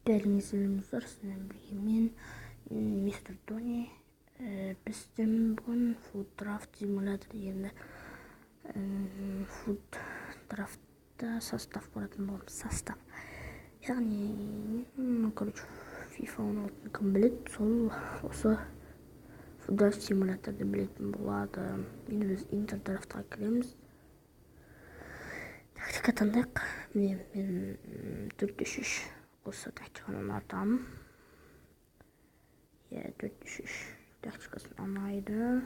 Бәріңе сәлем, достар! Сіздермен бірге мен, мистер Тони. Біздің бүгін FUT Draft симулятор дегенді, FUT Draftта состав құратын боламыз. Состав. Яғни, ну, короче, FIFA 16 кім біледі, сол осы FUT Draft симуляторды білетін болады. Енді біз Enter Draftқа кіреміз. Тактика таңдайық. Міне, мен 4-3-3 осы тактиканы ұнатамын. Иә, 4-3-3 тактикасын ұнайды.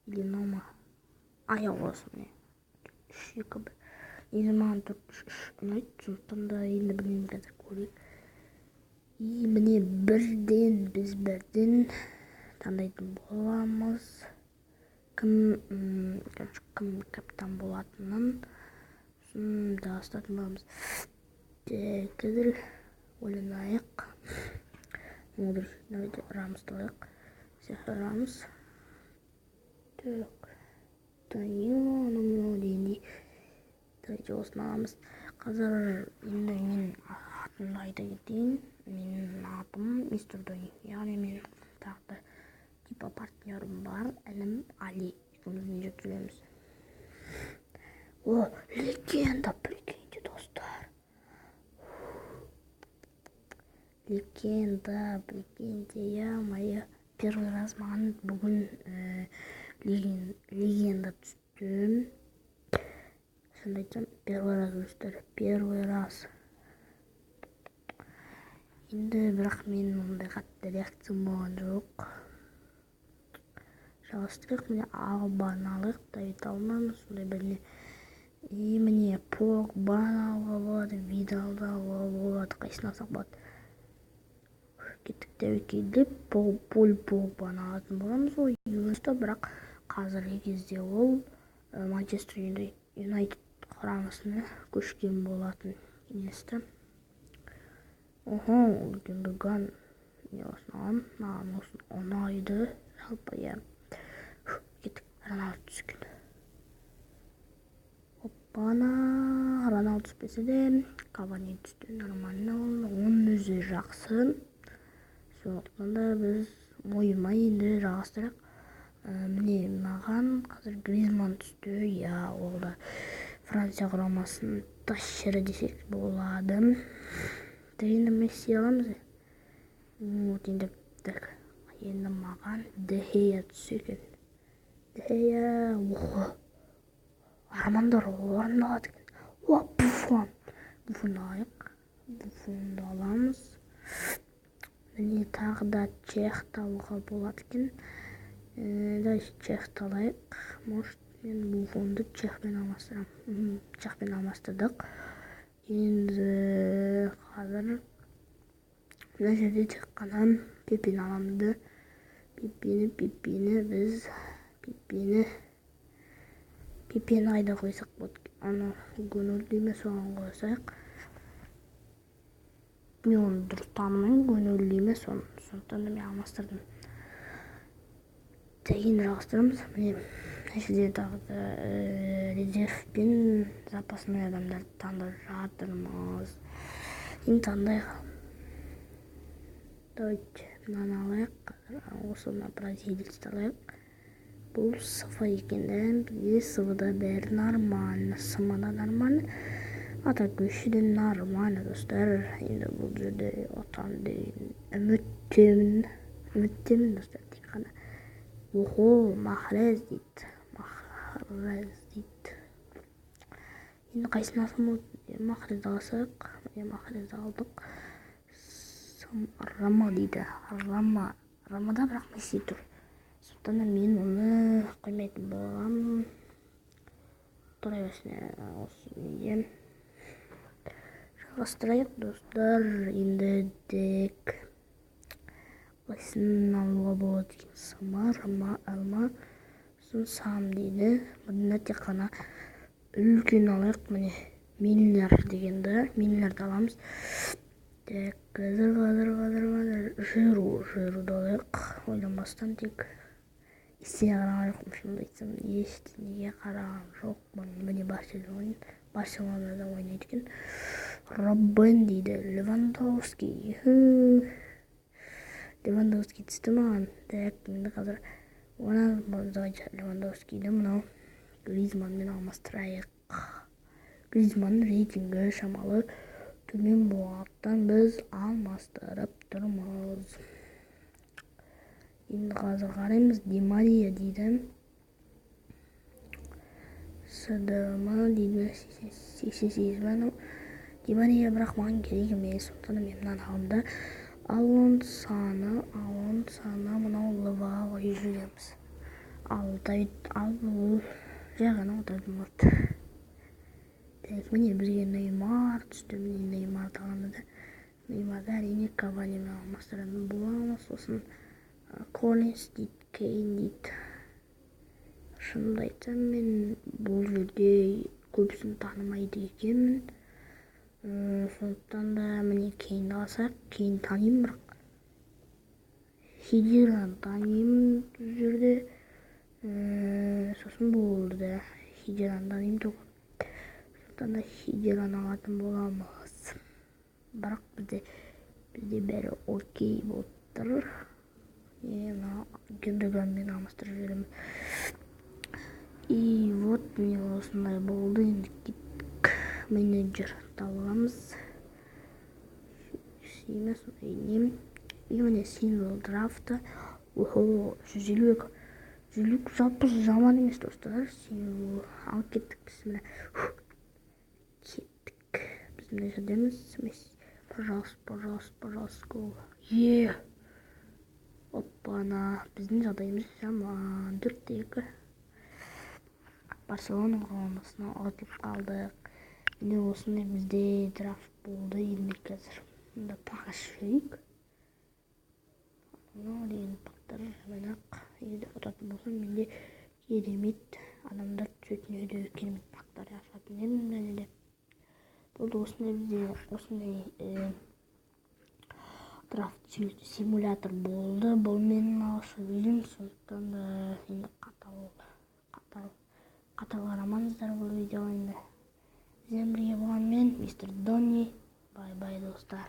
Или мынау ма? А, иә, осы, міне. 3-2-1. Негізі маған 4-3-3 ұнайды, сондықтан да енді білмеймін, қазір көрейік. И міне, бірден біз бірден таңдайтын боламыз. Кім, короче, кім капитан болатынын сосын дауыстатын боламыз. Так, қазір ойланайық. Модрич, давайте Рамосты алайық. Серхио Рамос. Так, Данило, анау мынау дегендей. Давайте осыны аламыз. Қазір енді мен атымды айта кетейін. Менің атым мистер Дони. Яғни мен тағы да типа партнерім бар, інім Али. Екеуміз видео түсіреміз. О, легенда, прикиньте, достар. Легенда, прикиньте, я моя первый раз маған бүгін легенда түсті. Шынымды айтсам, первый раз, достар, первый раз. Енді бірақ мен ондай қатты реакциям болған жоқ. Жалғастырайық, міне, Албаны алайық, Давид Алманы, сондай біріне. И міне, Погбаны алуға болады, Видалды алуға болады, қайсысын алсақ болады. Кеттік тәуекел деп Поль Погбаны алатын боламыз ғой. Ювентуста, бірақ қазіргі кезде ол Манчестер Юнайтед құрамасына көшкен болатын. Иньеста. Охо, Гюндоган. Міне, осыны аламын. Маған осы ұнайды. Жалпы, иә. Кеттік, Роналду түскен. Оппана, Роналду түспесе де, Кавани түсті, нормально ол. Оның өзі жақсы. Сондықтан да біз мойымай енді жалғастырайық. Міне, маған қазір Гризман түсті. Иә, ол да Франция құрамасының тащері десек болады. Енді Месси аламыз. Вот енді, так, енді маған Де Хея түссе екен. Де Хея, охо. Армандар орындалады екен. О, Буффон. Буффонды алайық. Буффонды аламыз. Міне, тағы да Чехты алуға болады екен. Давайте Чехты алайық. Может, мен Буффонды Чехпен алмастырамын. Чехпен алмастырдық. Енді қазір мына жерде тек қана Пепені аламыз да. Пепені біз Пепені қайда қойсақ болады? Ана Гөнөлді ме, соған қойсақ. Мен оны дұрыс танымаймын, Гөнөлді ме соны. Сондықтан да мен алмастырдым. Енді жалғастырамыз. Міне, мына жерде тағы да резерв пен запасной адамдарды таңдап жатырмыз. Енді таңдайық. Давайте мынаны алайық. Қазір осы мына бразилецті алайық. Бұл СВ екен да, бізде СВ-да бәрі нормально, СМ-да нормально, атакующий де нормально, достар. Енді бұл жерде ұтамын деген үміттемін, үміттемін, достар, тек қана. Охо, Махрез дейді, Махрез дейді. Енді қайсысын алсам болады? Махрезді алсақ, міне, Махрезді алдық. Рама дейді, Рама, Рамада бірақ Месси тұр. Сондықтан да мен оны қоймайтын боламын. Тұра берсін осы неде. Жалғастырайық, достар. Енді тек қайсысын алуға болады екен? Сама, Рама, Алма, сосын Сам дейді. Бұнда тек қана үлкен алайық, міне, Миллер дегенді, Миллерді аламыз. Так, қазір, қазір, қазір, қазір, Жиру, Жируды алайық. Ойланбастан тек ештеңе қараған жоқпын, шынымды айтсам, ештеңеге қараған жоқпын. Міне, Барселона. Барселонада ойнайды екен. Роббен дейді, Левандовский. Левандовский түсті маған. Так, енді қазір оны, давайте, Левандовскийді мынау Гризманмен алмастырайық. Гризманның рейтингі шамалы төмен болғандықтан, біз алмастырып тұрмыз. Енді қазір қараймыз. Ди Мария дейді, СДМ дейді, 88 ба анау Ди Мария, бірақ маған керек емес. Сондықтан да мен мынаны аламын да, Алонсоны мынау ЛВ-ға қойып жібереміз. Ал Давид, ал бұл жай ғана отыратын болады. Так, міне, бізге Неймар түсті. Міне, Неймарды аламыз да, Неймарды, әрине, Каванимен алмастыратын боламыз. Сосын Коллинс дейді, Кейн дейді. Шынымды айтсам, мен бұл жерде көбісін танымайды екенмін. Сондықтан да, міне, Кейнді алсақ, Кейн танимын, бірақ Хедираны танимын бұл жерде. Сосын болды да, Хедираны танимын только. Сондықтан да Хедираны алатын боламыз. Бірақ бізде бәрі окей болып тұр. Мына Гюндоганмен алмастырып жібереміз. И вот, міне, осындай болды. Енді кеттік, менеджер аламыз емес, не? И міне, символ драфта. Охо, 152, 152 жалпы жаман емес, достар. Символ алып кеттік. Бісміллә, кеттік. Біз мына жердеміз. Пожалуйста, пожалуйста, пожалуйста, гол! Е, оппана, біздің жағдайымыз жаман. 4-2, Барселона командасына ұтылып қалдық. Міне, осындай бізде драфт болды. Енді қазір мында пак ашып жіберейік. Мынау деген пактар жаман-ақ. Егер ұтатын болсам, менде керемет адамдар түсетін еді, керемет пактар ашатын едім. Және де болды, осындай бізде осындай драфт симулятор болды. Бұл менің алғашқы видеом, сондықтан да енді қатал қатал қатал қарамаңыздар бұл видеоға. Енді сіздермен бірге болған мен, мистер Донни. Бай бай, достар.